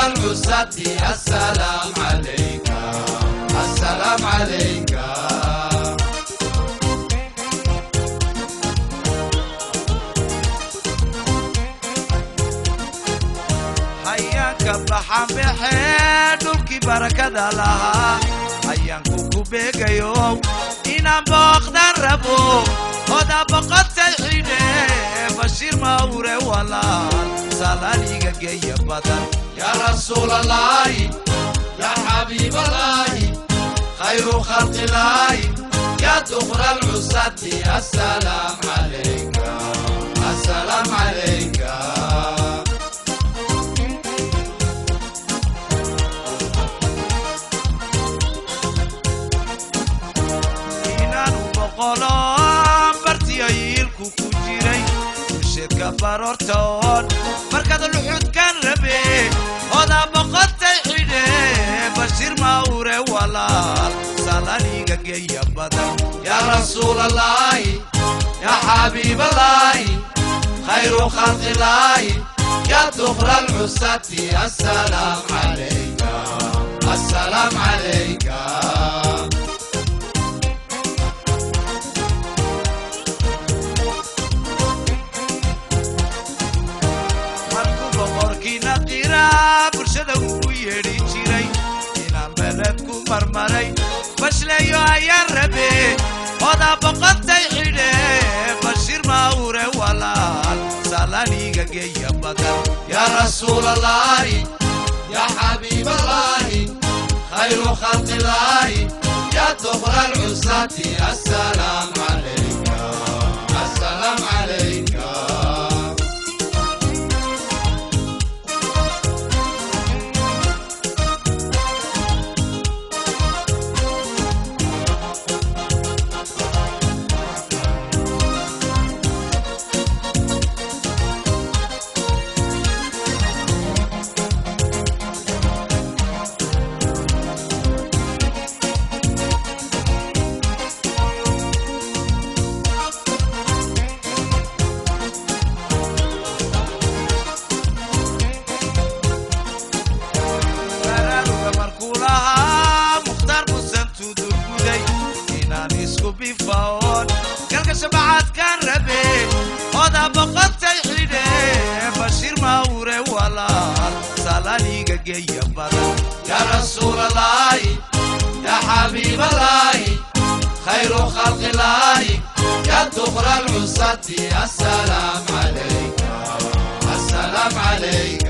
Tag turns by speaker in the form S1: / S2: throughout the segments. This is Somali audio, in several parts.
S1: العساة السلام عليك السلام عليك.
S2: Hayaanka baxan baxee dhulkii barakada lahaa hayaanku ku beegayo inaan booqdan rabo oda boqotay xidhe Bashiir Mawre walaal salaaliga geeya badan.
S1: يا رسول الله يا حبيب الله خير خلق الله يا دخر العساة السلام عليك السلام عليك.
S2: Inaanu boqolo bartiyayiilku ku jiray bulsheedka baroortoon markaad luxudkan rabe odaa boqotay xidhe Bashiir Mawre walaal salaaliga geeya badan.
S1: يا رسول الله يا حبيب الله خير خلق الله يا دخر العساة السلام عليك السلام عليك.
S2: Markuu boqorkiina qiraa bulshada ugu yeedhi jiray inaan beled ku marmaray bashleeyo ayaan rabe odaa boqotay xidhe Bashiir Mawre walaal salaaliga geeya badan.
S1: يا رسول الله يا حبيب الله خير خلق الله يا دخر العساة السلام عليك السلام عليك.
S2: Baraaruga markuu lahaa Mukhtaar busantu durguday inaan isku bifaoon galka shabacaadkaan rabe odaa boqotay xidhe Bashiir Mawre walaal salaaliga geeya badan.
S1: يا رسول الله يا حبيب الله خير خلق الله يا دخر العساة السلام عليك السلام عليك.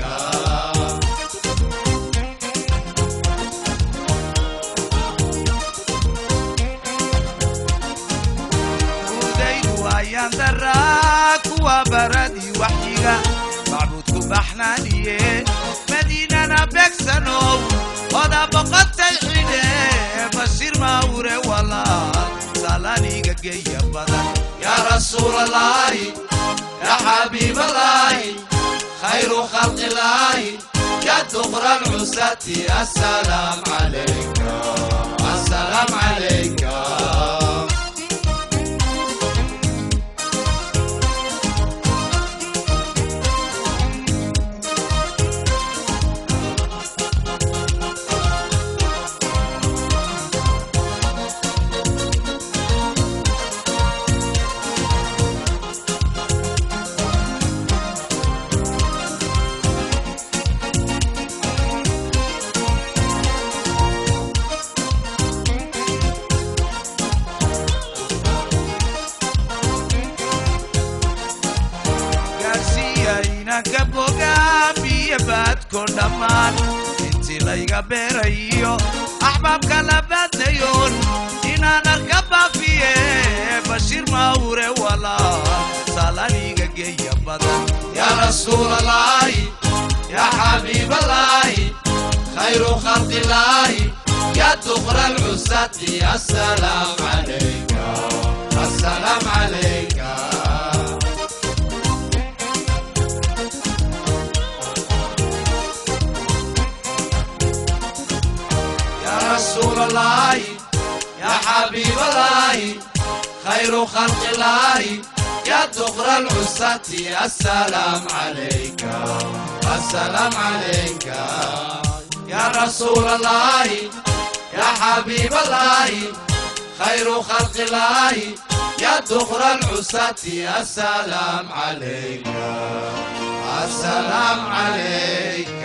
S2: Gudaydu ayaan daraa kuwa baradii waxyiga macbuudku baxnaaniye Madiinana beegsanow odaa boqotay xidhe Bashiir Mawre walaal salaaliga geeya badan.
S1: يا رسول الله يا حبيب الله خير خلق الله يا دخر العساة السلام عليك السلام عليك.
S2: Gaarsiiya inanka bogaa biyo baadko dhammaan intii layga beerayo axbaabka labaadayoon inaan arka baafiye Bashiir Mawre walaal salaaliga geeya badan.
S1: يا رسول الله يا حبيب الله خير خلق الله يا دخر العساة السلام عليك السلام عليك. يا رسول الله يا حبيب الله خير خلق الله. يا دخر العساة السلام عليك، السلام عليك. يا رسول الله، يا حبيب الله، خير خلق الله، يا دخر العساة السلام عليك، السلام عليك.